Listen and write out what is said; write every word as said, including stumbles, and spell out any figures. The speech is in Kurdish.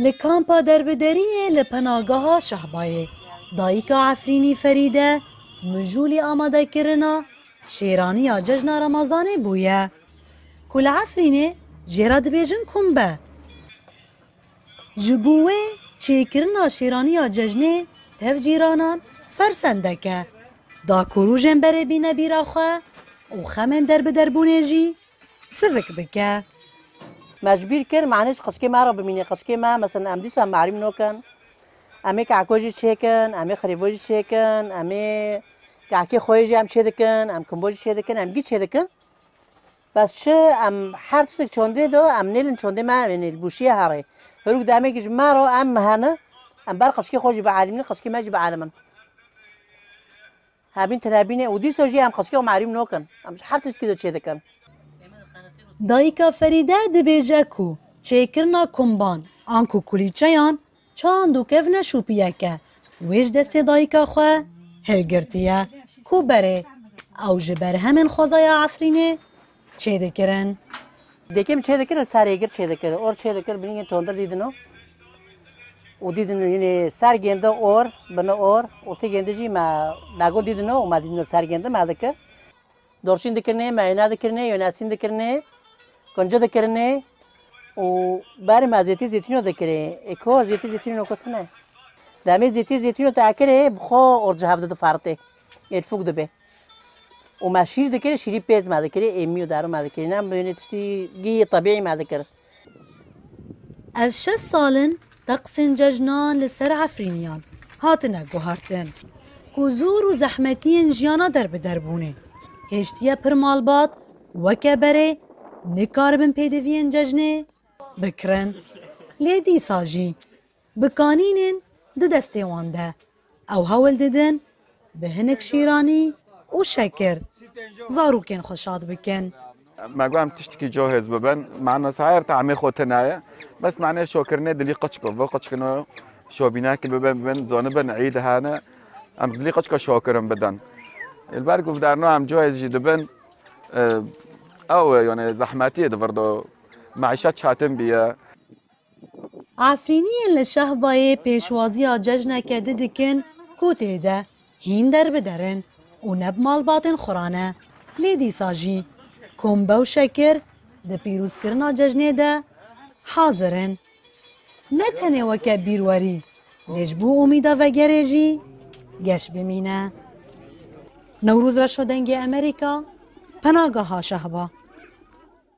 Li kampa derbideriyê li Penageha Şehbayê, dayika Efrînî Ferîde mijûlî amadekirina şêraniya cejna Remezanê bûye, ku li Efrînê jê re dibêjin kumbe. Ji bo wê çêkirina şêraniya cejnê tev cîranan fersendek e, da ku rojên berê bîne bîra xwe û xemên derbiderbûnê jî sivik bike. Me ji bîr kir, me ne ji qicikê me re bimîne. Qicikê me, mesela, em dîsa merîm nokin. Em ê keko jî çêkin, em ê xirêbo jî çêkin, em ê kekê xwe jî em çêdikin, em kumbo jî çêdikin, em gî çêdikin. Bes çi em her tiştek çondê do, em nêlin çondê me, yanî li bûşiyê herê. Herûk demekî ji me re em hene, em ber qicikê xwe jî bielîmin, qicikê me jî bielimin. Hebîn tinebînê û dîsa jî em qicikê xwe merîm nokin. Em ji her tiştekî de çêdikin. Dayika Ferîde dibêje ku çêkirina kumban anku kulîçeyan çand û kevneşopiyek e, wê ji destê dayika xwe hilgirtiye ku berê ew ji berhemên xwezaya Efrînê çêdikirin. Dêkê min çêdikir, serê gir çêdikir, or çêdikir, binî yên tondir dîdino. Û dîdin, yanî ser gêndi or, bini or, ortê gêndi jî me dagon dîdino û me dîdino ser gêndi me dikir. Dorşîn dikirinê, meyna dikirinê, yonesîn dikirinê, kunci dikirinê û berê me zêtî zêtîno dikirê. Ê ko zêtî zêtîno kutine? Demê zêtî zêtîno te kirê, bi xwe or ji hev difartê. Êrfûk dibe. Û me şîr dikirê, şîrî pêz me dikirê, êmî û daru me dikirê. Ne, bi tiştî gî tebîî me dikir. Ev şeş sal in teqsên cejnan li ser Efrîniyan hatine guhertin, ku zor û zehmetiyên jiyana derbiderbûnê hêştiye pir malbat weke berê nikaribin pêdiviyên cejnê bikirin. Lê dîsa jî bikanînên di destê wan de. Ew hewl didin bi hinek şîranî û şekir zarokên xwe şad bikin. Me got em tiştekî cihêz bibin. Mena her tehmê xwe tune ye. Bes mena şokirinê dilî qiçik bû. Qiçikino şobînekî bibin, bibin, zonibin îd hene. Em dilî qiçika şokirin bidin. Li ber ku derno em cihêz jî dibin, e, ew e, yani zehmetiyê di vir de meîşet çetin bûye. Efrîniyên li Şehbayê pêşwaziya cejneke di dikin ku tê de hîn derbiderin û ne bi malbatên xwe re ne. Lê dîsa jî kombe û şekir di pîrozkirina cejnê de hazir in. Ne tenê weke bîrwerî, lê ji bo umîda vegerê jî geş bimîne. Newroz Reşo, Dengê Amerîka, Penageha Şehba.